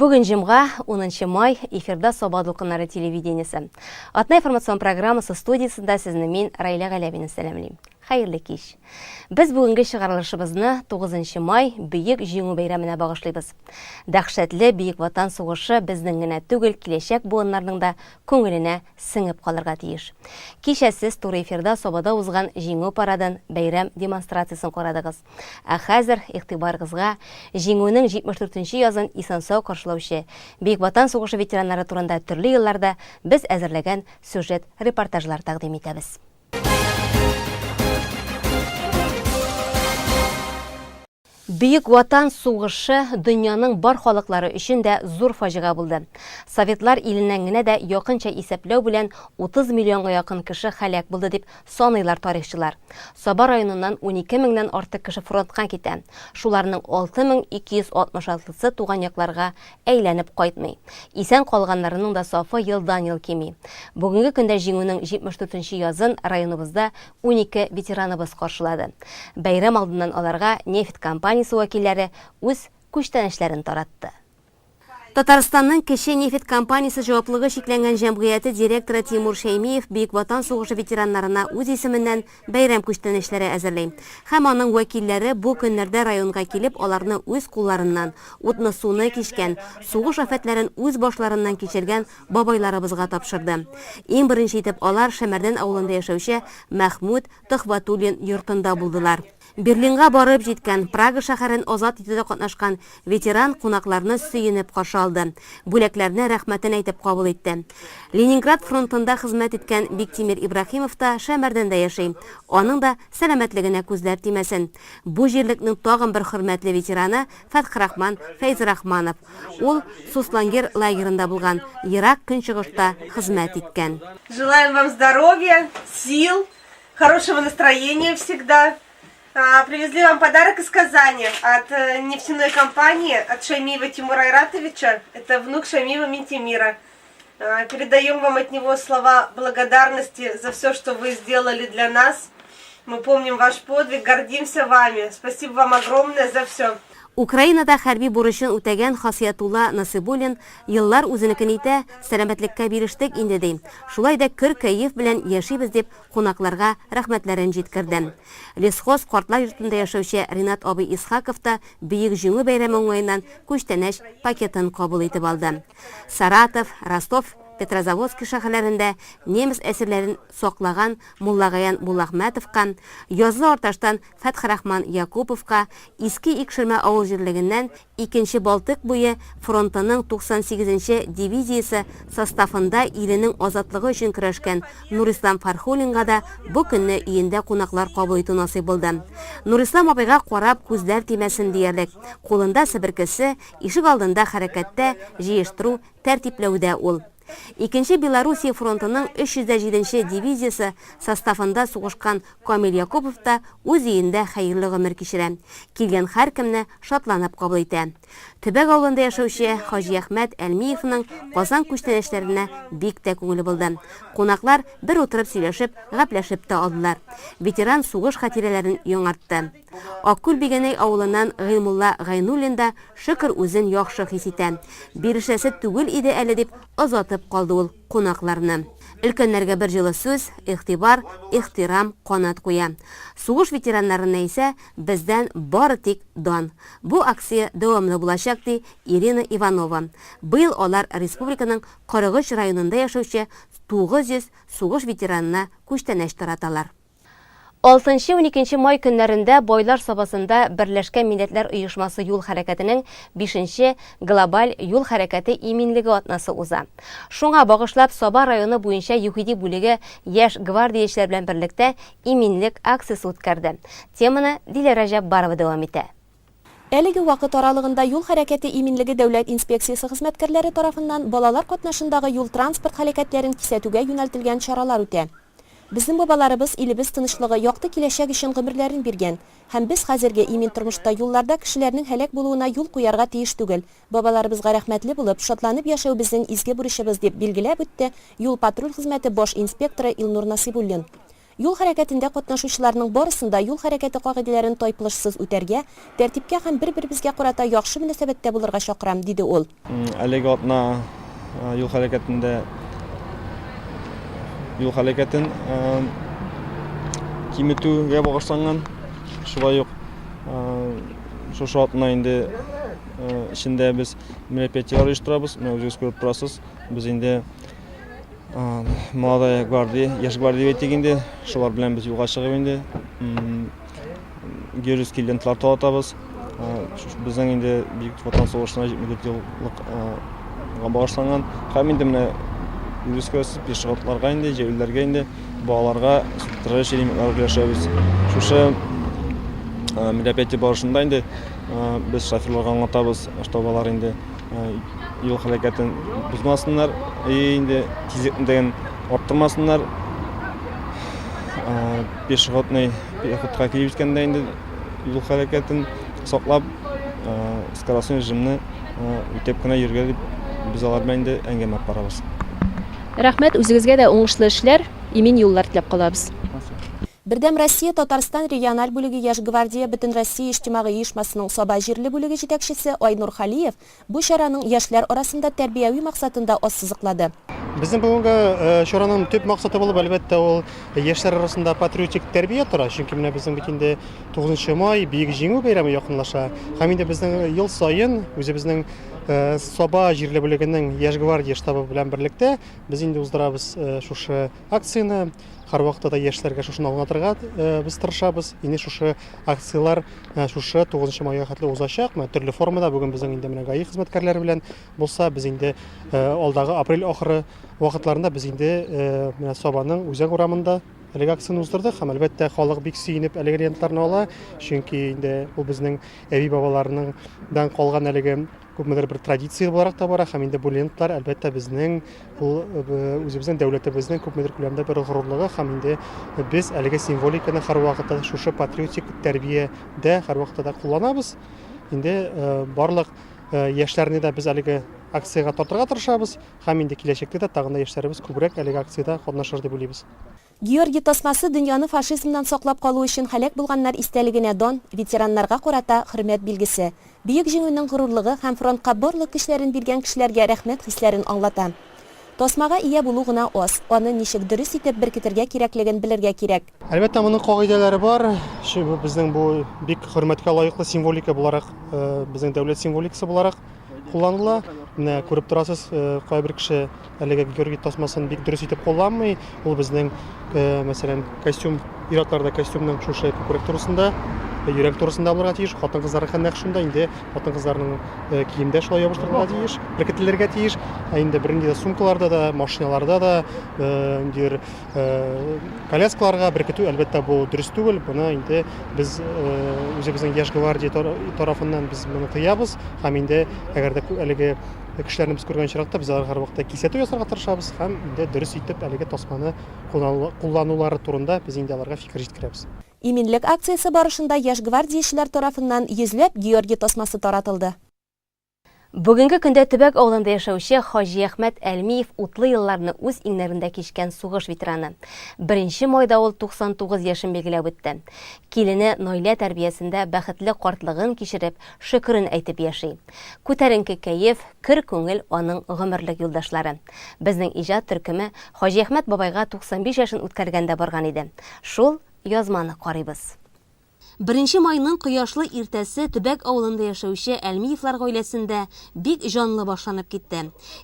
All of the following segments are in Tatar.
Бүген җомга, 10 май, эфирда Саба дулкыннары телевидениесе. Атна информацион программасы студиясендә сезне мин, Раилә Галәвина сәламлим. Хәерле кич. Без бүгенге чыгарылышыбызны 9 май Бөек Җиңү бәйрәменә багышлыйбыз. Дәһшәтле Бөек Ватан сугышы безнең генә түгел, киләчәк буыннарның да күңеленә сеңеп калырга тиеш. Кичә сез туры эфирда Сабада узган Җиңү парадын, бәйрәм демонстрациясен карадыгыз. Ә хәзер игътибарыгызга Җиңүнең 74 нче язын исән-сау каршылаучы Бөек Ватан сугышы ветераннары турында төрле елларда без әзерләгән сюжет-репортажлар тәкъдим итәбез. Бөек Ватан сугышы дөньяның бар халыклары өчен дә зур фаҗига булды. Советлар иленнән генә дә якынча исәпләү белән 30 миллионга якын кеше һәлак булды дип саныйлар тарихчылар. Саба районыннан 12 меңнән артык кеше фронтка китә. Шуларның 6266-сы туган якларга әйләнеп кайтмый. Исән калганнарының да сафы елдан-ел кими. Бүгенге көндә Җиңүнең 74 нче язын районыбызда 12 ветераныбыз каршылады. Бәйрәм алдыннан аларга нефть компаниясе вәкилләре үз күчтәнәчләрен таратты. Татарстанның кече нефть компаниясе җаваплылыгы чикләнгән җәмгыяте директоры Тимур Шәймиев Бөек Ватан сугышы ветераннарына үз исеменнән бәйрәм күчтәнәчләре әзерли. Һәм аның вәкилләре бу көннәрдә районга килеп, аларны үз кулларыннан, утны-суны кичкән, сугыш афәтләрен үз башларыннан кичергән бабайларыбызга тапшырды. Иң беренче итеп алар Шәмәрдән авылында яшәүче Мәхмүт Төхвәтуллин йортында булдылар. Берлинга барып җиткән, Прага шәһәрен азат итүдә катнашкан ветеран кунакларны сөенеп каршы алды, бүләкләрне рәхмәтен әйтеп кабул итте. Ленинград фронтында хезмәт иткән Биктимер Ибраһимов та Шәмәрдәндә яши. Аның да сәламәтлегенә күзләр тимәсен. Бу җирлекнең тагын бер хөрмәтле ветераны Фәтхрахман Фәйзрахманов. Ул Суслонгер лагерында булган, Ерак Көнчыгышта хезмәт иткән. Желаем вам здоровья, сил, хорошего настроения всегда. Привезли вам подарок из Казани от нефтяной компании, от Шаймиева Тимура Айратовича, это внук Шаймиева Минтимира. Передаем вам от него слова благодарности за все, что вы сделали для нас. Мы помним ваш подвиг, гордимся вами. Спасибо вам огромное за все. Украинада хәрби бурычын үтәгән Хасиятулла Насыйбуллин еллар үзенекен итә, сәламәтлеккә бирештек инде, ди. Шулай да көр кәеф белән яшибез, дип кунакларга рәхмәтләрен җиткерде. Лесхоз картлар йортында яшәүче Ринат абый Исхаков та Бөек Җиңү бәйрәме уңаеннан күчтәнәч пакетын кабул итеп алды. Саратов, Ростов, Петрозаводск шәһәрләрендә немец әсирләрен саклаган Муллагаян Муллахмәтовка, Язлы Арташтан Фәтхрахман Якуповка, Иске Икшермә авыл җирлегеннән Икенче Балтыйк буе фронтының 98 нче дивизиясе составында иленең азатлыгы өчен көрәшкән Нурислам Фәрхуллинга да бу көнне өендә кунаклар кабул итү насыйп булды. Нурислам абыйга карап күзләр тимәсен диярлек. Кулында себеркесе, Ишек алдында хәрәкәттә, җыештыру, тәртипләүдә ул. Икенче Белоруссия фронтының 307 нче дивизиясе составында сугышкан Камил Якупов та үз өендә хәерле гомер кичерә, килгән һәркемне шатланып кабул итә. Төбәк авылында яшәүче Хаҗиәхмәт Әлмиевның Казан күчтәнәчләренә бик тә күңеле булды. Кунаклар бер утырып сөйләшеп, гәпләшеп тә алдылар. Ветеран сугыш хатирәләрен яңартты. Аккүл Бигәнәй авылыннан Гыйлмулла Гайнуллин да, шөкер, үзен яхшы хис итә. Бирешәсе түгел иде әле, дип озатып калды ул кунакларны. Өлкәннәргә бер җылы сүз, игътибар, ихтирам канат куя. Сугыш ветераннарына исә бездән бары тик дан. Бу акция дәвамлы булачак, ди Ирина Иванова. Быел алар республиканың 43 районында яшәүче 900 сугыш ветеранына күчтәнәч тараталар. Алтынчы-уникенче май көннәрендә Байлар Сабасында Берләшкән Милләтләр Оешмасы юл хәрәкәтенең бишенче глобаль юл хәрәкәте иминлеге атнасы уза. Шуңа багышлап Саба районы буенча ЮХИДИ бүлеге яшь гвардиячеләр белән берлектә иминлек акциясе үткәрде. Теманы Диләрә Җәббарова дәвам итә. Әлеге вакыт аралыгында юл хәрәкәте иминлеге дәүләт инспекциясе хезмәткәрләре тарафыннан балалар катнашындагы юл-транспорт һәлакәтләрен кисәтүгә юнәлтелгән чаралар үтә. Безнең бабаларыбыз илебез тынычлыгы, якты киләчәк өчен гомерләрен биргән. Һәм без хәзерге имин тормышта юлларда кешеләрнең һәлак булуына юл куярга тиеш түгел. Бабаларыбызга рәхмәтле булып, шатланып яшәү безнең изге бурычыбыз, дип билгеләп үтте юл-патруль хезмәте баш инспекторы Илнур Насыйбуллин. Юл хәрәкәтендә катнашучыларның барысын да юл хәрәкәте кагыйдәләрен тайпылышсыз үтәргә, тәртипкә һәм бер-беребезгә карата яхшы мөнәсәбәттә булырга чакырам, диде ул. Әлеге атна юл хәрәкәтендә юл хәрәкәтен киметүгә багышланган. Шулай ук шушы атна инде эчендә без мероприятиеләр оештырабыз. Менә үзегез күреп торасыз, без инде Молодая гвардия, яшь гвардия дип әйтик инде, шулар белән без юлга чыгып инде георгиевский ленталар таратабыз. Безнең инде Бөек Ватан сугышына 74 еллык багышланган. Һәм инде менә үзегез күрәсез, пешеходларга инде, җәяүлеләргә инде, балаларга тырыш элементлар өләшәбез. Шушы мероприятие барышында инде без шоферларга аңлатабыз, чтобы алар инде юл хәрәкәтен бозмасыннар, и инде тизлекне дигән арттырмасыннар. Пешеходный переходка килеп җиткәндә инде юл хәрәкәтен саклап, скоростной режимны үтәп кенә йөрергә дип без алар белән инде әңгәмә алып барабыз. Рәхмәт, үзегезгә дә уңышлы эшләр, имин юллар теләп калабыз. Бердәм Россия Татарстан региональ бүлеге Яшь гвардия Бөтенроссия иҗтимагый оешмасының Саба җирле бүлеге җитәкчесе Айнур Халиев бу чараның яшьләр арасында тәрбияви максатын да ассызыклады. Безнең бүгенге чараның төп максаты булып, әлбәттә, ул яшьләр арасында патриотик тәрбия тора. Чөнки менә безнең бит инде 9 май, Бөек Җиңү бәйрәме якынлаша. Һәм инде безнең ел саен үзебезнең Саба җирле бүлегенең Яшь гвардия штабы белән берлектә без инде уздырабыз шушы акцияне. Һәрвакытта да яшьләргә шушыны аңлатырга без тырышабыз. Инде шушы акцияләр шушы 9 майга хәтле узачак. Менә төрле формада бүген безнең инде менә ГАИ хезмәткәрләре белән булса, без инде алдагы апрель ахыры вакытларында без инде менә Сабаның үзәк урамында әлеге акцияне уздырдык һәм әлбәттә халык бик сөенеп әлеге ленталарны ала, чөнки инде ул безнең әби-бабаларның дан калган әлеге күпмедер бер традиция буларак та бара һәм инде бу ленталар әлбәттә безнең ул үзебезнең дәүләтебезнең күпмедер күләмдә бер горурлыгы һәм инде без әлеге символиканы һәрвакытта шушы патриотик тәрбиядә һәрвакытта да кулланабыз. Инде барлык яшьләрне дә без әлеге акциягә тартырга тырышабыз һәм инде киләчәктә дә тагын да яшьләребез күбрәк әлеге акциядә катнашыр дип уйлыйбыз. Георгий тасмасы дөньяны фашизмнан саклап калу өчен һәлак булганнар истәлегенә дан, ветераннарга карата хөрмәт билгесе, Бөек Җиңүнең горурлыгы һәм фронтка барлык көчләрен биргән кешеләргә рәхмәт хисләрен аңлата. Тасмага ия булу гына аз, аны ничек дөрес итеп беркетергә кирәклеген белергә кирәк. Әлбәттә, моның кагыйдәләре бар. Чөнки безнең бу бик хөрмәткә лаеклы символика буларак, безнең дәүләт символикасы буларак кулланыла. Менә күреп торасыз, кайбер кеше Әлеге Георгий тасмасын бик дөрес итеп кулланмый. Ул безнең, мәсәлән, костюм, ир-атларда костюмның шушы күкрәк турысында, йөрәк турысында булырга тиеш. Хатын-кызларныкы нәкъ шунда инде хатын-кызларның киемдә шулай ябыштырылырга тиеш, беркетелергә тиеш. Ә инде бернинди дә сумкаларда да, машиналарда да, ниндидер коляскаларга беркетү, әлбәттә, бу дөрес түгел. Моны инде без үзебезнең Яшь гвардия тарафыннан без моны тыябыз. Һәм инде әгәр дә әлеге Кешеләрне без күргән очракта без аларга һәрвакытта кисәтү ясарга тырышабыз һәм инде дөрес итеп әлеге тасманы кулланулары турында без инде аларга фикер җиткерәбез. Иминлек акциясе барышында яшь гвардиячеләр тарафыннан йөзләп Георгий тасмасы таратылды. Бүгенге көндә Төбәк авылында яшәүче Хаҗиәхмәт Әлмиев утлы елларны үз иңнәрендә кичкән сугыш ветераны. Беренче майда ул 99 яшен билгеләп үтте. Килене Наилә тәрбиясендә бәхетле картлыгын кичереп, шөкерен әйтеп яши. Күтәренке кәеф, көр күңел аның гомерлек юлдашлары. Безнең иҗат төркеме Хаҗиәхмәт бабайга 95 яшен үткәргәндә барган иде. Шул язманы карыйбыз. Беренче майның кояшлы иртәсе Төбәк авылында яшәүче Әлмиевлар гаиләсендә бик җанлы башланып китте.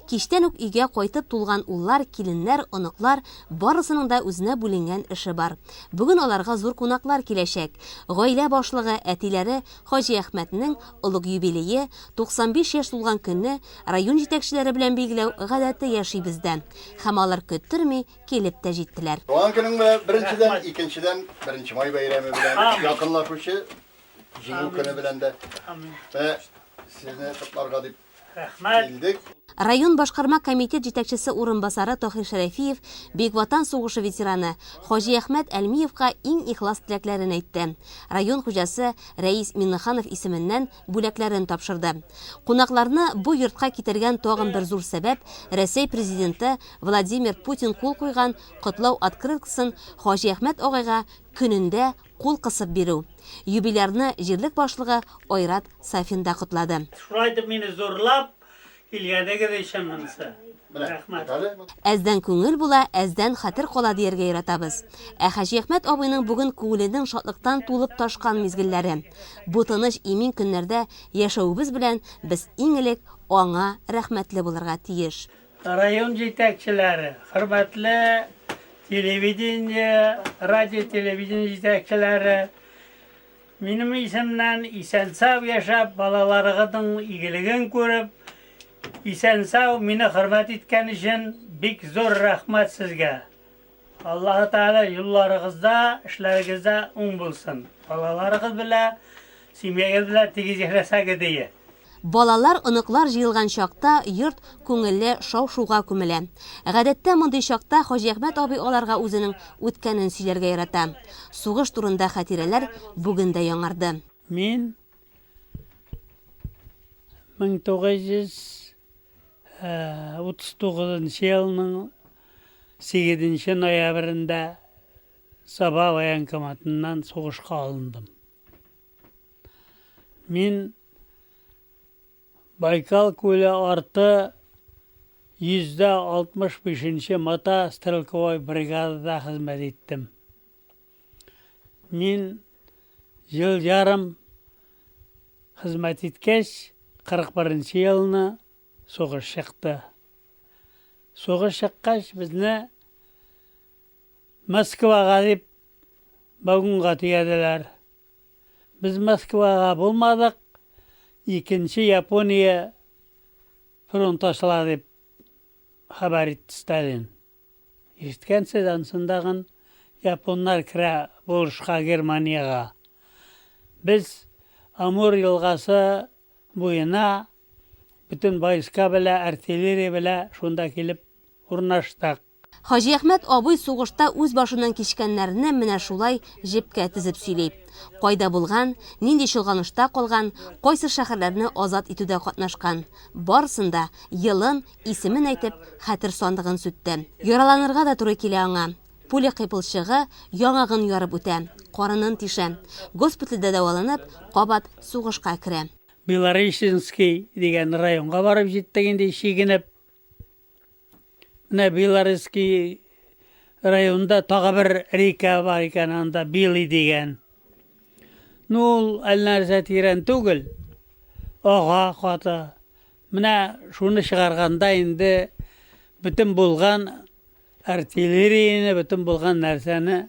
Кичтән үк өйгә кайтып тулган уллар, киленнәр, оныклар, барысының да үзенә бүленгән эше бар. Бүген аларга зур кунаклар киләчәк. Гаилә башлыгы, әтиләре Хаҗиәхмәтнең олуг юбилее, 95 яшь тулган көнне район җитәкчеләре белән билгеләү гадәте яши бездә. Һәм алар көттерми килеп тә җиттеләр. Туган көнең белән, беренчедән, икенчедән, Беренче май бәйрәме белән, якынлашучы Җиңү көне белән дә. Менә сезне котларга дип килдек. Район башкарма комитет җитәкчесе урынбасары Таһир Шәрәфиев Бөек Ватан сугышы ветераны Хаҗиәхмәт Әлмиевка иң ихлас теләкләрен әйтте. Район хуҗасы Рәис Миңнеханов исеменнән бүләкләрен тапшырды. Кунакларны бу йортка китергән тагын бер зур сәбәп, Рәсәй Президенты Владимир Путин кул куйган котлау открыткасын Хаҗиәхмәт агайга көнендә кул кысып бирү. Юбилярны җирлек башлыгы Айрат Сафин да котлады. Шулай итеп мине зурлап килгәнегез өчен монысы. Рәхмәт. Әздән күңел була, әздән хәтер кала дияргә яратабыз. Ә Хаҗиәхмәт абыйның бүген күңеленең шатлыктан тулып ташкан мизгелләре. Бу тыныч, имин көннәрдә яшәвебез белән без иң элек аңа рәхмәтле булырга тиеш. Район җитәкчеләре, хөрмәтле телевидение, радио-телевидение җитәкчеләре, минем исемнән исән-сау яшәп, балаларыгызның игелеген күреп, исән-сау мине хөрмәт иткән өчен бик зур рәхмәт сезгә. Аллаһы Тәгалә юлларыгызда, эшләрегездә уң булсын. Балаларыгыз белә, семьягыз белә тигез яшәсәгез дие. Балалар, оныклар җыелган чакта йорт күңелле шау-шуга күмелә. Гадәттә, мондый чакта Хаҗиәхмәт абый аларга үзенең үткәнен сөйләргә ярата. Сугыш турында хатирәләр бүген дә яңарды. Мин 1939 нчы елның сигезенче ноябрендә Саба военкоматыннан сугышка алындым. Мин Байкал күле арты 165 нче мото стрелковой бригадада хезмәт иттем. Мин ел ярым хезмәт иткәч, 41 нче елны сугыш чыкты. Сугыш чыккач, безне Москвага дип вагонга төяделәр. Без Москвага булмадык, икенче Япония фронт ачыла дип хәбәр итте Сталин. Ишеткәнсез, ансындагын японнар керә булышка Германиягә. Без Амур елгасы буена бөтен войска белә, артиллерия белә шунда килеп урнаштык. Хаҗиәхмәт абый сугышта үз башыннан кичкәннәрне менә шулай җепкә тезеп сөйли. Кайда булган, нинди чолганышта калган, кайсы шәһәрләрне азат итүдә катнашкан. Барысын да, елын, исемен әйтеп, хәтер сандыгын сүтте. Яраланырга да туры килә аңа. Пуля кыйпылчыгы яңагын ярып үтә, карынын тишә. Госпитальдә дәваланып, кабат сугышка керә. Белореченский дигән районга барып җиттек инде чигенеп. Менә Белорецкий районында тагы бер река бар икән, анда Белый дигән. Ну, ул әллә нәрсә тирән түгел, ага каты. Менә шуны чыгарганда инде бөтен булган артиллерияне, бөтен булган нәрсәне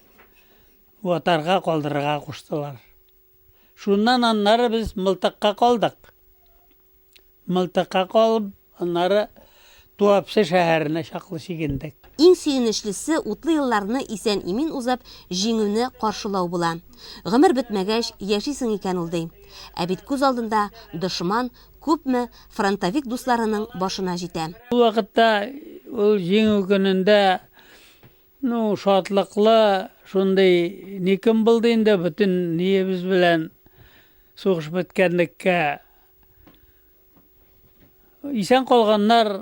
ватарга, калдырырга куштылар. Шуннан аннары без мылтыкка калдык. Мылтыкка калып, аннары Туапсе шәһәренә чаклы чигендек. Иң сөенечлесе, утлы елларны исән-имин узып, җиңүне каршылау була. Гомер бетмәгәч, яшисең икән ул, ди. Ә бит күз алдында дошман күпме фронтовик дусларының башына җитә. Ул вакытта, ул Җиңү көнендә, ну, шатлыклы шундый ни көн булды инде, бөтен ниебез белән сугыш беткәнлеккә исән калганнар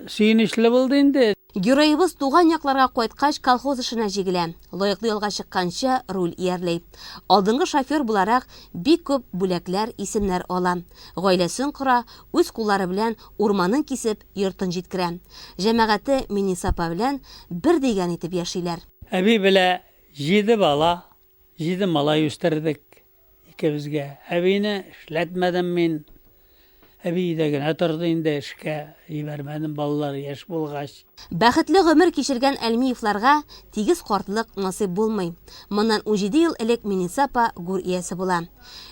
сөенечле булды инде. Героебыз туган якларга кайткач колхоз эшенә җигелә, лаеклы ялга чыкканчы руль иярли. Алдынгы шофер буларак бик күп бүләкләр, исемнәр ала. Гаиләсен кора, үз куллары белән урманын кисеп, йортын җиткерә. Җәмәгате Минниса апа белән бер дигән итеп яшиләр. Әби белә җиде бала, җиде малай үстердек. Икебезгә. Әбине эшләтмәдем мин. Әби өйдә генә торды инде, эшкә җибәрмәдем, балалар яшь булгач. Бәхетле гомер кичергән Әлмиевларга тигез картлык насыйп булмый. Моннан 17 ел элек Минниса апа гүр иясе була.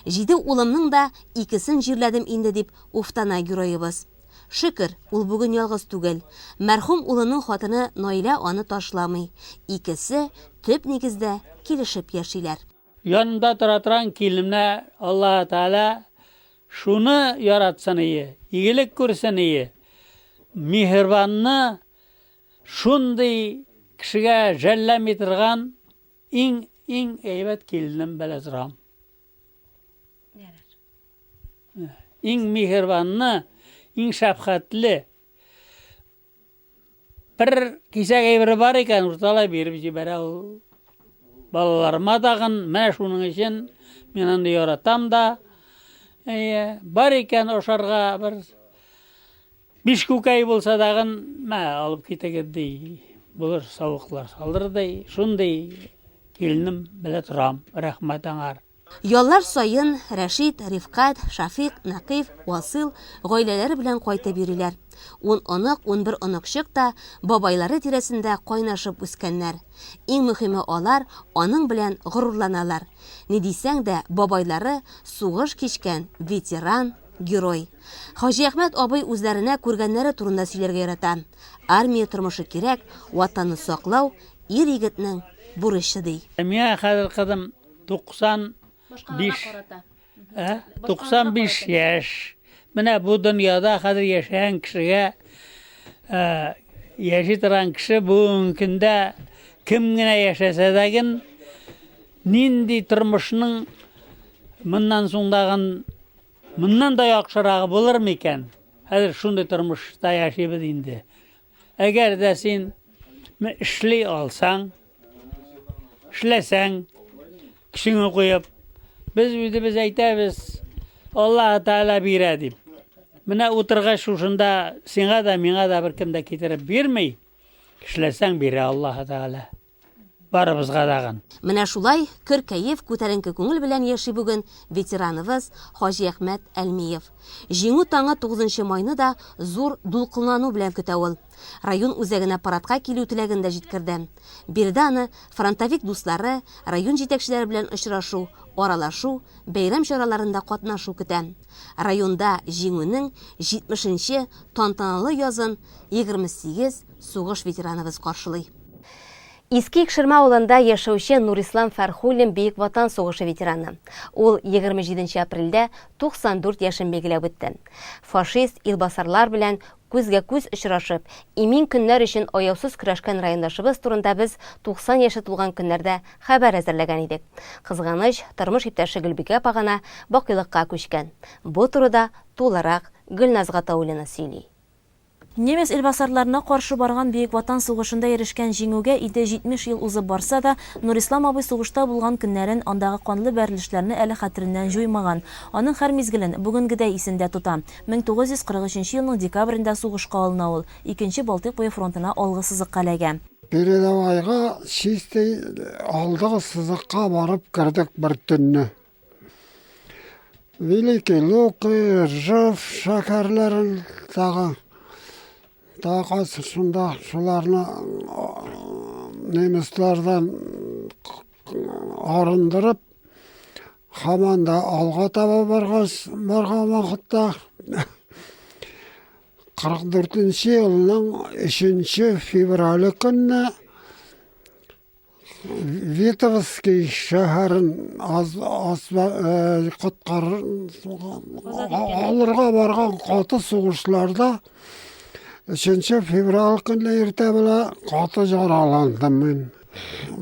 Җиде улымның да икесен җирләдем инде, дип уфтана героебыз. Шөкер, ул бүген ялгыз түгел. Мәрхүм улының хатыны Наилә аны ташламый. Икесе төп нигездә килешеп яшиләр. Янымда тора торган киленемә Аллаһы Тәгалә шуны яратсын ие, игелек күрсен ие. миһербанны, шундый кешегә жәлләми торган иң, иң әйбәт киленем белә торам. Иң миһербанны, иң шәфкатьле. Бер кисәк әйбере бар икән, урталай биреп җибәрә ул. Балаларыма тагын, менә шуның өчен мин аны яратам да. Әйе, бар икән ашарга бер биш күкәй булса тагын, мә, алып китегез ди. Булыр савыклар салдыр ди. Шундый киленем белә торам. Рәхмәт аңар. Яллар саен Рәшит, Рифкать, Шафик, Нәкыйф, Васыйл гаиләләре белән кайтып йөриләр. Ун онык, 11 оныкчык та бабайлары тирәсендә кайнашып үскәннәр. Иң мөхиме алар аның белән горурланалар. Ни дисәң дә, бабайлары сугыш кичкән ветеран, герой. Хаҗиәхмәт абый үзләренә күргәннәре турында сөйләргә ярата. Армия тормышы кирәк, Ватанны саклау, ир-егетнең бурычы, ди. Миңа хәзер кызым 95 ә? 95 яшь. Менә бу дөньяда хәзер яшәгән кешегә ә, яши торган кеше бүгенге көндә кем генә яшәсә дә ген нинди тормышның моннан соң тагын моннан да яхшырагы булыр микән? Хәзер шундый тормышта яшибез инде. Әгәр дә син эшли алсаң, эшләсәң, көчеңне куеп, без үзебез әйтәбез, Аллаһ Тәгалә бирә дип. Менә утыргач шушында сиңа да, миңа да беркем дә китереп бирми. Эшләсәң бирә Аллаһ Тәгалә. Барыбызга тагын. Менә шулай көр кәеф, күтәренке күңел белән яши бүген ветераныбыз Хаҗиәхмәт Әлмиев. Җиңү таңы тугызынчы майны да зур дулкынлану белән көтә ул. Район үзәгенә парадка килү теләген дә җиткерде. Биредә аны фронтовик дуслары, район җитәкчеләре белән очрашу, аралашу, бәйрәм чараларында катнашу көтә. Районда Җиңүнең 70 нче тантаналы язын 28 сугыш ветераныбыз каршылый. Иске Икшермә авылында яшәүче Нурислам Фәрхуллин Бөек Ватан сугышы ветераны. Ул 27 нче апрельдә 94 яшен билгеләп үтте. Фашист илбасарлар белән күзгә-күз очрашып, имин көннәр өчен аяусыз көрәшкән райондашыбыз турында без 90 яше тулган көннәрдә хәбәр әзерләгән идек. Кызганыч, тормыш иптәше Гөлбикә апа гына бакыйлыкка күчкән. Бу турыда тулырак Гөлназ Гатауллина сөйли. Немец илбасарларына каршы барган Бөек Ватан сугышында ирешкән Җиңүгә инде 70 ел узып барса да, Нурислам абый сугышта булган көннәрен, андагы канлы бәрелешләрне әле хәтереннән җуймаган. Аның һәр мизгелен бүгенгедәй исендә тота. 1943 елның декабрендә сугышка алына ул, Икенче Балтыйк буе фронтына алгы сызыкка эләгә. Передовойга чистый алдыгы сызыкка барып кердек бер төнне. Великий Луки, Ржев шәһәрләрен тагы тагы кайсы шунда шуларны немецлардан арындырып, һаман да алга таба баргач, барган вакытта 44 елның 3 феврале көнне Витовский шәһәрен аз, аз, э, коткар алырга барган каты сугышларда 3 февраль көнне иртә белән каты жараландым мин.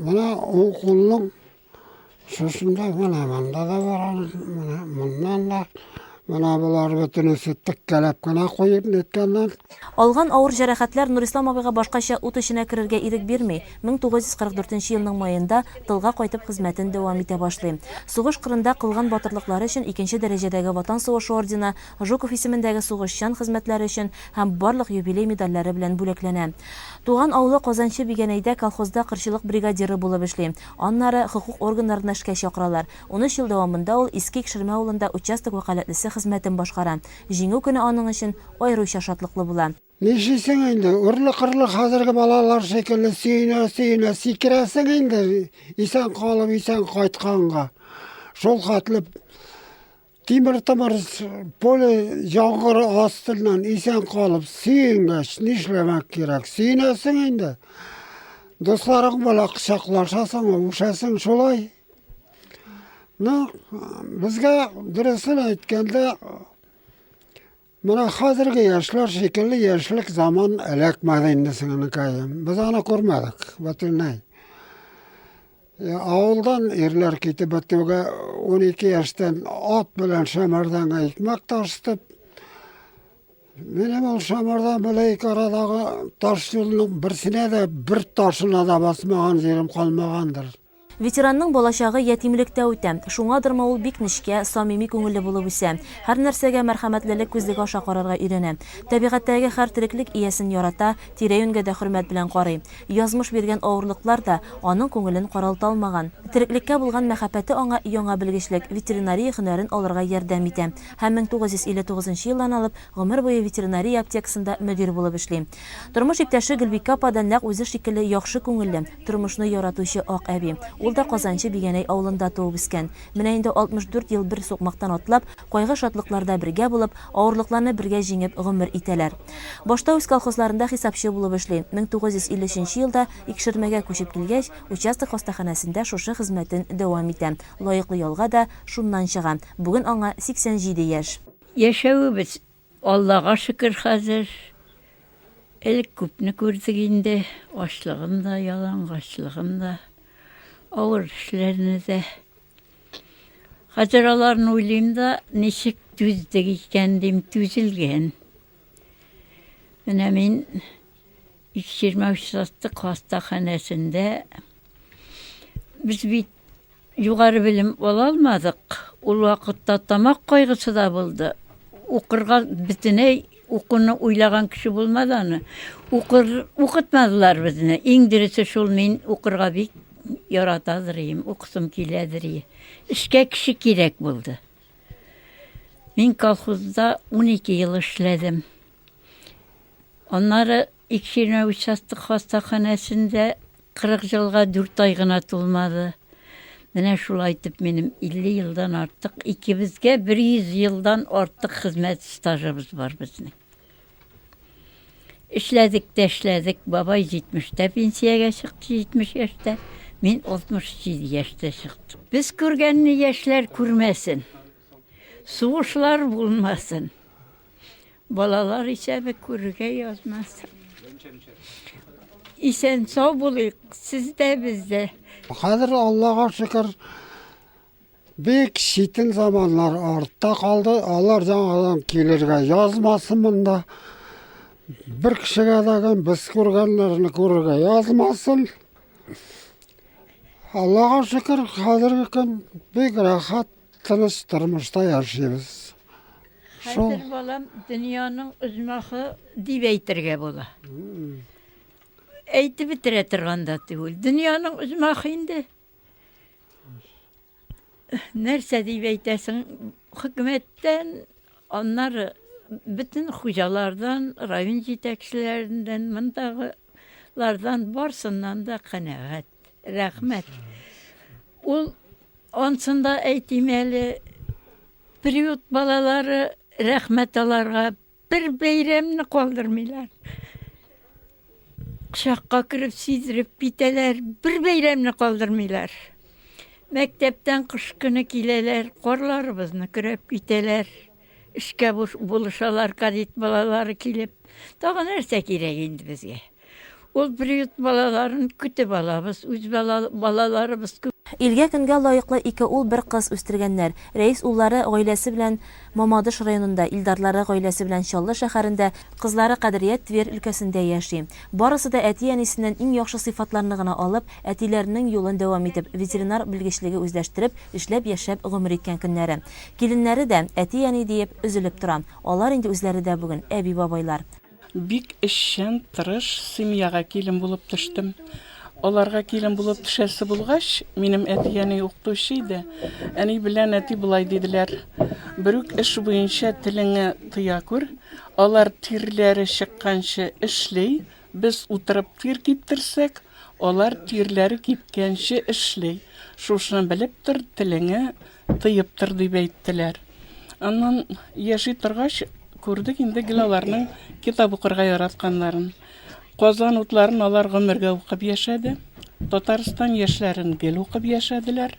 Менә уң кулның Шушында менә монда да бар, менә моннан да. Менә болар бөтенесе теккәләп кенә куеп ниткәннәр. Алган авыр җәрәхәтләр Нурислам абыйга башкача ут эченә керергә ирек бирми, 1944 елның маенда тылга кайтып хезмәтен дәвам итә башлый. Сугыш кырында кылган батырлыклары өчен икенче дәрәҗәдәге Ватан сугышы ордены, Жуков исемендәге сугышчан хезмәтләре өчен һәм барлык юбилей медальләре белән бүләкләнә. Туган авылы Казанчы Бигәнәйдә колхозда кырчылык бригадиры булып эшли. Аннары хокук органнарына эшкә чакыралар. 13 ел дәвамында ул Иске Икшермә авылында участок вәкаләтлесе хезмәтен башкара. Җиңү көне аның өчен аеруча шатлыклы була. Нишлисең инде, үрле-кырлы хәзерге балалар шикелле сөенә-сөенә сикерәсең инде, исән калып, исән кайтканга. Шул хәтле Тимер-томыр поле яңгыры астыннан исән калып сөенгәч, нишләмәк кирәк? Сөенәсең инде. Дусларың белән кочаклашасың, үбешәсең шулай. Ну, безгә дөресен әйткәндә, Менә хәзерге яшьләр шикелле яшьлек заман эләкмәде инде сеңелкәем. Без аны күрмәдек, бөтенләй. Авылдан ирләр китеп бетүгә 12 яшьтән ат белән Шәмәрдәнгә икмәк ташытып, минем ул Шәмәрдән белән ике арадагы таш юлның берсенә дә бер ташына да басмаган җирем калмагандыр. Ветеранның балачагы ятимлектә үтә. Шуңадырмы ул бик нечкә, самими күңелле булып үсә. Һәр нәрсәгә мәрхәмәтлелек күзлеге аша карарга өйрәнә. Табигатьтәге һәр тереклек иясен ярата, тирә-юньгә дә хөрмәт белән карый. Язмыш биргән авырлыклар да аның күңелен каралта алмаган. Тереклеккә булган мәхәббәте аңа яңа белгечлек, ветеринария һөнәрен алырга ярдәм итә. Һәм 1959 нчы елдан алып гомер буе ветеринария аптекасында мөдир булып эшли. Тормыш иптәше Гөлбикә апа да нәкъ үзе шикелле яхшы күңелле, тормышны яратучы ак әби. Ул да Казанчы Бигәнәй авылында туып үскән. Менә инде 64 ел бер сукмактан атлап, кайгы-шатлыкларда бергә булып, авырлыкларны бергә җиңеп гомер итәләр. Башта үз колхозларында хисапчы булып эшли. 1953 нче елда Икшермәгә күчеп килгәч, участок хастаханәсендә шушы хезмәтен дәвам итә. Лаеклы ялга да шуннан чыга. Бүген аңа 87 яшь. Яшәвебез Аллага шөкер хәзер. Элек күпне күрдек инде, ачлыгын да, ялангачлыгын да, авыр эшләрне дә. Хәзер аларны уйлыйм да, ничек түздек икән дим, түзелгән. Менә мин Икшермә участок хастаханәсендә без бит Югары белем ала алмадык. Ул вакытта тамак кайгысы да булды. Укырга бөтенләй укуны уйлаган кеше булмады аны. Укыр, укытмадылар безне. Иң дөресе шул, мин укырга бик яратадыр идем, укысым киләдер иде. Эшкә кеше кирәк булды. Мин колхозда 12 ел эшләдем. Аннары Икшермә участок хастаханәсендә 40 елга дүрт ай гына тулмады. Менә шулай итеп минем 50 елдан артык, икебезгә 100 елдан артык хезмәт стажыбыз бар безнең. Эшләдек тә эшләдек. Бабай 70-тә пенсиягә чыкты, 70 яшьтә. Мин 67 яшьтә чыктым. Без күргәнне яшьләр күрмәсен. Сугышлар булмасын. Балалар исәбе күрергә язмасын. Исән сау булыйк, сез дә, без дә. Хәзер Аллага шөкер, бик читен заманнар артта калды. Алар яңадан килергә язмасын монда. Бер кешегә дә без күргәннәрне күрергә язмасын. Аллага шөкер, хәзерге көн бик рәхәт. Тыныч тормышта яшибез. Шул. Хәзер, балам, дөньяның оҗмахы дип әйтергә була. Әйтеп бетерә торган да түгел. Дөньяның оҗмахы инде. Нәрсә дип әйтәсең? Хөкүмәттән, аннары бөтен хуҗалардан, район җитәкчеләреннән, мондагылардан барсыннан да канәгать. Рәхмәт. Ул Ансын да әйтим әле, приют балалары, рәхмәт аларга, бер бәйрәмне калдырмыйлар. Кочакка кереп сиздереп китәләр, бер бәйрәмне калдырмыйлар. Мәктәптән кыш көне киләләр, карларыбызны көрәп китәләр. Эшкә булышалар кадет балалары килеп. Тагы нәрсә кирәк инде безгә? Ул приют балаларын көтеп алабыз, үз балаларыбыз күп. Илгә-көнгә лаеклы ике ул, бер кыз үстергәннәр. Рәис уллары гаиләсе белән Мамадыш районында, Илдарлары гаиләсе белән Чаллы шәһәрендә, кызлары Кадрия Тверь өлкәсендә яши. Барысы да әти-әнисеннән иң яхшы сыйфатларны гына алып, әтиләренең юлын дәвам итеп, ветеринар белгечлеге үзләштереп, эшләп-яшәп гомер иткән көннәре. Киленнәре дә, әти-әни диеп, өзелеп тора. Алар инде үзләре дә бүген әби-бабайлар. Бик эшчән, тырыш семьяга килен булып төштем. Аларга килен булып төшәсе булгач, минем әти-әни укытучы иде. Әни белән әти болай диделәр: Берүк эш буенча телеңе тыя күр. Алар тирләре чыкканчы эшли, без утырып тир киптерсәк, алар тирләре кипкәнче эшли. Шушыны белеп тор, телеңе Тыеп тор, дип әйттеләр. Аннан яши торгач, күрдек инде гел аларның китап укырга яратканнарын. Казан утларын алар гомергә укып яшәде. Татарстан яшьләрен гел укып яшәделәр.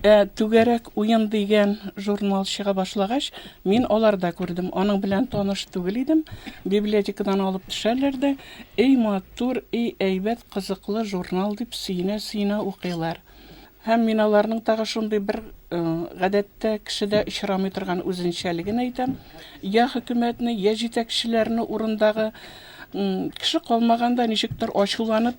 Ә Түгәрәк уен дигән журнал чыга башлагач, мин аларда күрдем. Аның белән таныш түгел идем. Библиотекадан алып төшәләр дә, эй матур, эй әйбәт, кызыклы журнал дип сөенә-сөенә укыйлар. Һәм мин аларның тагы шундый бер гадәттә кешедә очрамый торган үзенчәлеген әйтәм. Я хөкүмәтне, я җитәкчеләрне урындагы кеше калмаганда ничектер ачуланып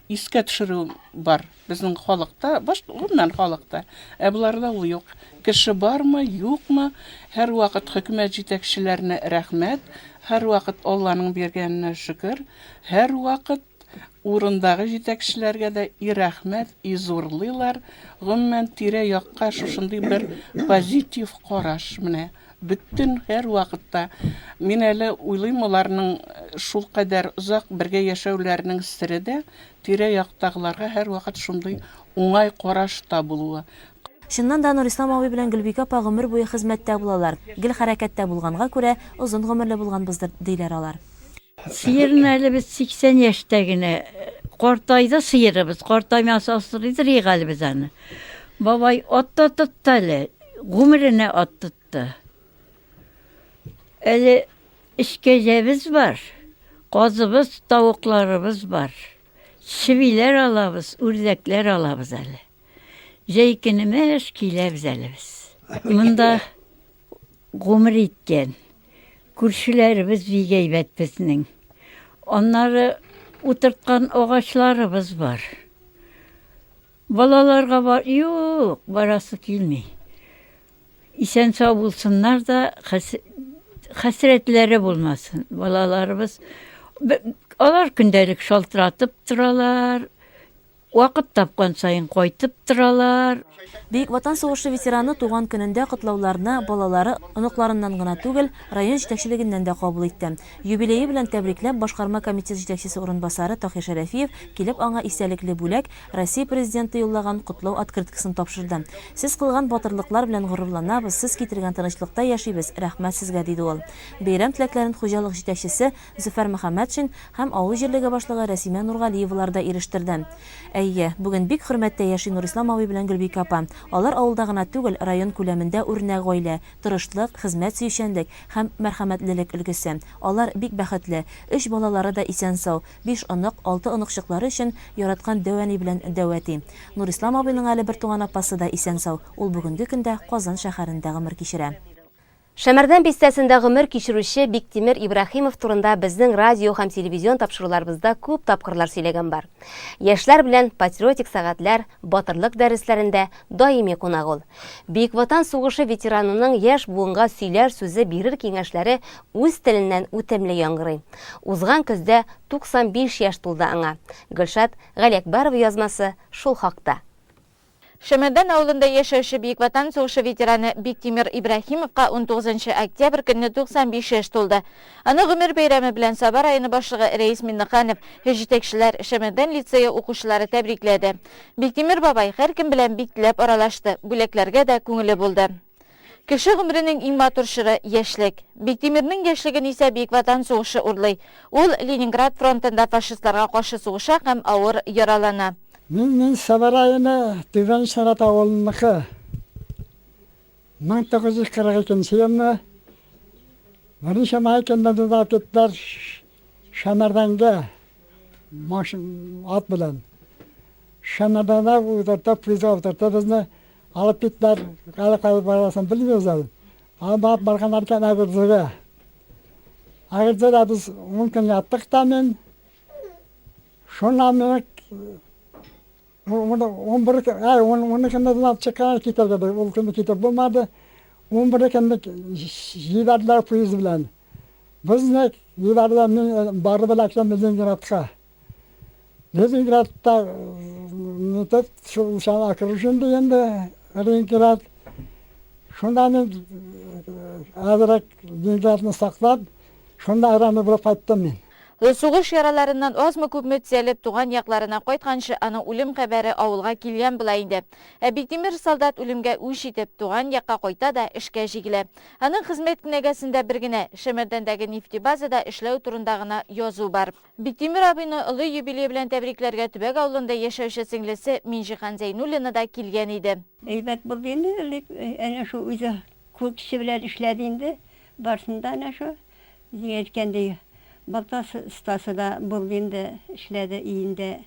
искә төшерү бар безнең халыкта, баш гомумән халыкта. Ә боларда ул юк. Кеше бармы, юкмы, һәрвакыт хөкүмәт җитәкчеләренә рәхмәт, һәрвакыт Алланың биргәненә шөкер, һәрвакыт Урындагы җитәкчеләргә дә и рәхмәт, и зурлыйлар. Гомумән, тирә-якка шушындый бер позитив караш менә. Бөтен һәрвакытта. Мин әле уйлыйм, аларның шулкадәр озак бергә яшәүләренең сере дә тирә-яктагыларга һәрвакыт шундый уңай карашта булуы. Чыннан да, Нурислам абый белән Гөлбикә апа гомер буе хезмәттә булалар. Гел хәрәкәттә булганга күрә, озын гомерле булганбыздыр, диләр алар. Сыерны әле без 80 яшьтә генә картайды сыерыбыз. Картаймаса асрыйдыр идек әле без аны. Бабай ат та тотты әле. Гомеренә ат тотты. Әле өч кәҗәбез бар. Казыбыз, тавыкларыбыз бар. Чебиләр алабыз, үрдәкләр алабыз әле. Җәй көне мәш киләбез әле без. Монда гомер иткән. Күршеләребез бик әйбәт безнең. Аннары утырткан агачларыбыз бар. Балаларга бар, юк, барасы килми. Исән-сау булсыннар да, хәсрәтләре булмасын. Балаларыбыз, алар көндәлек шалтыратып торалар, Вакыт тапкан саен кайтып торалар. Бөек Ватан сугышы ветераны туган көнендә котлауларны балалары, оныкларыннан гына түгел, район җитәкчелегеннән дә кабул итте. Юбилее белән тәбрикләп, башкарма комитет җитәкчесе урынбасары Таһир Шәрәфиев килеп аңа истәлекле бүләк, Россия Президенты юллаган котлау открыткасын тапшырды. Сез кылган батырлыклар белән горурланабыз, сез китергән тынычлыкта яшибез, рәхмәт сезгә, диде ул. Бәйрәм теләкләрен хуҗалык җитәкчесе Зөфәр Мөхәммәтшин һәм авыл җирлеге башлыгы Рәсимә Нургалиевалар да ирештерде. Әйе, бүген бик хөрмәттә яши Нурислам абый белән Гөлбикә апа. Алар авылда гына түгел, район күләмендә үрнәк гаилә, тырышлык, хезмәт сөючәнлек һәм мәрхәмәтлелек өлгесе. Алар бик бәхетле. Өч балалары да исән-сау, биш онык, алты оныкчыклары өчен яраткан дәү әни белән дәү әти. Нурислам абыйның әле бертуган апасы да исән-сау, ул бүгенге көндә Казан шәһәрендә гомер кичерә. Шәмәрдән бистәсендә гомер кичерүче Биктимер Ибраһимов турында безнең радио һәм телевизион тапшыруларыбызда күп тапкырлар сөйләгән бар. Яшьләр белән патриотик сәгатьләр, батырлык дәресләрендә даими кунак ул. Бөек Ватан сугышы ветеранының яшь буынга сөйләр сүзе, бирер киңәшләре үз теленнән үтемле яңгырый. Узган көздә 95 яшь тулды аңа. Гөлшат Галиәкбәрова язмасы шул хакта. Шәмәрдән авылында яшәүче Бөек Ватан сугышы ветераны Биктимер Ибраһимовка 19 нчы октябрь көнне 95 яшь тулды. Аны гомер бәйрәме белән Саба районы башлыгы Рәис Миннеханов, җитәкчеләр, Шәмәрдән лицее укучылары тәбрикләде. Биктимер бабай һәркем белән бик теләп аралашты, бүләкләргә дә күңеле булды. Кеше гомеренең иң матур чоры, яшьлек. Биктимернең яшьлеген исә Бөек Ватан сугышы урлый. Ул Ленинград фронтында фашистларга каршы сугыша һәм авыр яралана. Мин мин Саба районы Түбән Шарат авылыныкы. 1942 нче елны берничә май көнне безне алып киттеләр Шәмәрдәнгә машин ат белән. Шәмәрдәндә утыртып, поездга утыртып безне алып киттеләр. Кая кая барасын белмибез әле. Алып барып барганнар икән Әгерҗегә. Әгерҗедә без ун көн яттык та мин. Шуннан мине 11 әй, 12 көнне алып чыккан китәргә дип, ул көнне китеп булмады. 11 көнне җибәрделәр поезд белән. Безне җибәрделәр, мин барып эләктем Ленинградка. Ленинградта нитеп, шул шул окружен инде Ленинград. Шунда мин әзрәк Ленинградны саклап, шунда әйләнеп кайттым мин. Сугыш яраларыннан азмы-күпме төзәлеп, туган якларына кайтканчы, аның үлем хәбәре авылга килгән була инде. Ә Биктимер солдат үлемгә үч итеп, туган якка кайта да эшкә җигелә. Аның хезмәт кенәгәсендә бер генә, Шәмәрдәндәге нефтебазада эшләү турында гына язу бар. Биктимер абыйны олы юбилее белән тәбрикләргә Төбәк авылында яшәүче сеңлесе Минҗиһан Зәйнуллина да килгән иде. Әйбәт булды инде, элек әнә шул үзе кул көче белән эшләде инде, барысын да әнә шул. Үзең әйткәндәй, балта остасы да булды инде, эшләде өендә.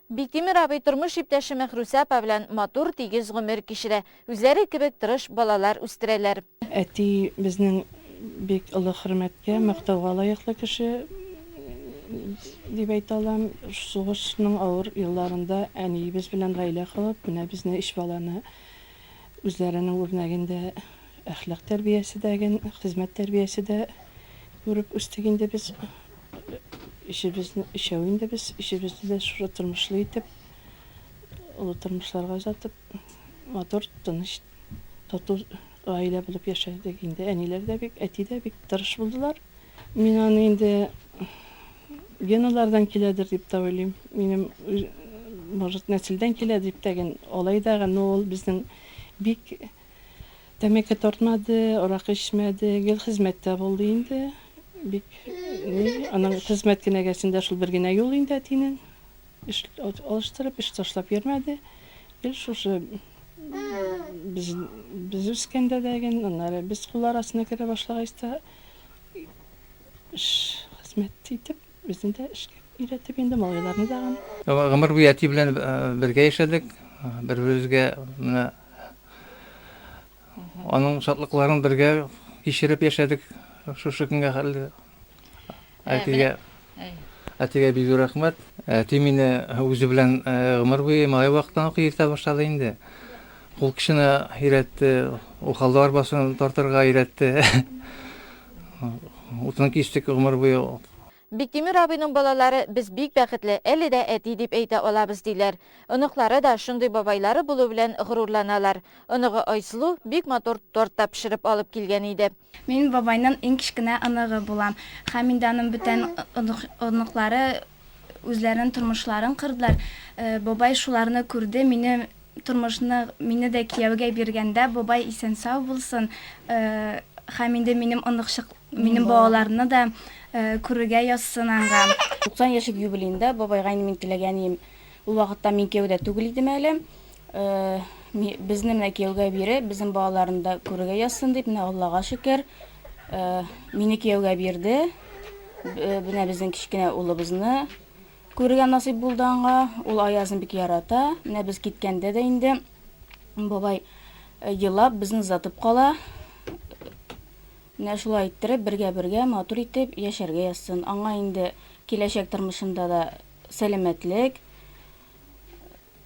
Биктимер абый тормыш иптәше Мәхрүсә апа белән матур, тигез гомер кичерә. Үзләре кебек тырыш балалар үстерәләр. Әти безнең бик олы хөрмәткә, мактауга лаеклы кеше дип әйтә алам. Сугышның авыр елларында әниебез белән гаилә корып, менә безне өч баланы үзләренең үрнәгендә Әхлак тәрбиясе дә ген, хезмәт тәрбиясе дә күреп үстек инде без. Өчебезне, өчәү инде без, өчебезне дә шушы тормышлы итеп, олы тормышларга озатып, матур, тыныч, тату гаилә булып яшәдек инде. Әниләр дә бик, әти дә бик тырыш булдылар. Мин аны инде геналардан киләдер дип тә уйлыйм. Минем, может, нәселдән килә дип тә ген, алай да, но ул безнең бик Тәмәке тартмады, аракы эчмәде, гел хезмәттә булды инде. Бик ни, аның хезмәт кенәгәсендә шул бер генә юл инде әтинең. Эш алыштырып, эш ташлап йөрмәде. Гел шушы без, без үскәндә дә ген, аннары без кул арасына керә башлагач та эш хезмәт итеп, безне дә эшкә өйрәтеп инде малайларны да. Гомер буе әти белән бергә яшәдек. Бер-беребезгә менә Аның шатлыкларын бергә кичереп яшәдек шушы көнгә хәтле. Әтигә әтигә бик зур рәхмәт. Әти мине үзе белән гомер буе малай вакыттан ук йөртә башлады инде. Кул көченә өйрәтте, ухалда арбасын тартырга өйрәтте. Утын кистек гомер буе. Биктимер абыйның балалары без бик бәхетле, әле дә әти дип әйтә алабыз, диләр. Оныклары да шундый бабайлары булу белән горурланалар. Оныгы Айсылу бик матур торт та пешереп алып килгән иде. Мин бабайның иң кечкенә оныгы булам. Һәм инде аның бүтән оныклары үзләренең тормышларын кордылар. Бабай шуларны күрде, мине тормышны, мине дә кияүгә биргәндә, бабай исән-сау булсын, һәм инде минем оныкчык, минем балаларны да күрергә язсын аңа. 90 яшьлек юбилеенда бабайга инде мин теләгән идем. Ул вакытта мин кияүдә түгел идем әле. Безне менә кияүгә биреп, безнең балаларны да күрергә язсын дип, менә Аллага шөкер, мине кияүгә бирде. Менә безнең кечкенә улыбызны Күрергә насыйп булды аңа. Ул Аязны бик ярата. Менә без киткәндә дә инде бабай елап безне озатып кала. Менә шулай иттереп, бергә-бергә матур итеп яшәргә язсын. Аңа инде киләчәк тормышында да сәламәтлек,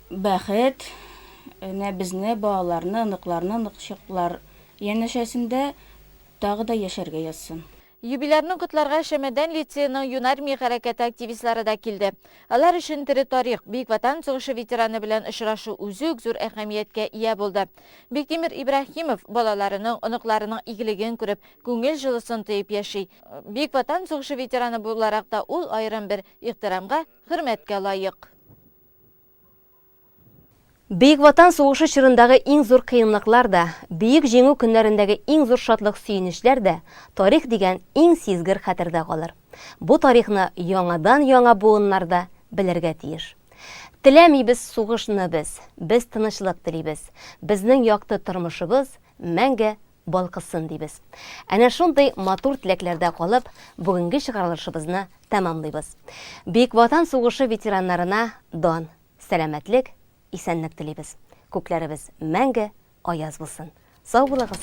бәхет, менә безне, балаларны, оныкларны, оныкчыклар янәшәсендә тагы да яшәргә язсын. Юбилярны котларга Шәмәрдән лицееның Юнармия хәрәкәте активистлары да килде. Алар өчен тере тарих, Бөек Ватан сугышы ветераны белән очрашу үзе үк зур әһәмияткә ия булды. Биктимер Ибраһимов балаларының, оныкларының игелеген күреп, күңел җылысын тоеп яши. Бөек Ватан сугышы ветераны буларак та ул аерым бер ихтирамга, хөрмәткә лаек. Бөек Ватан сугышы чорындагы иң зур кыенлыклар да, Бөек Җиңү көннәрендәге иң зур шатлык-сөенечләр дә тарих дигән иң сизгер хәтердә калыр. Бу тарихны яңадан-яңа буыннар да белергә тиеш. Теләмибез сугышны без, без тынычлык телибез. Безнең якты тормышыбыз мәңге балкысын дибез. Әнә шундый матур теләкләрдә калып, бүгенге чыгарылышыбызны тәмамлыйбыз. Бөек Ватан сугышы ветераннарына дан! Сәламәтлек, исәнлек телибез. Күкләребез мәңге аяз булсын. Сау булыгыз!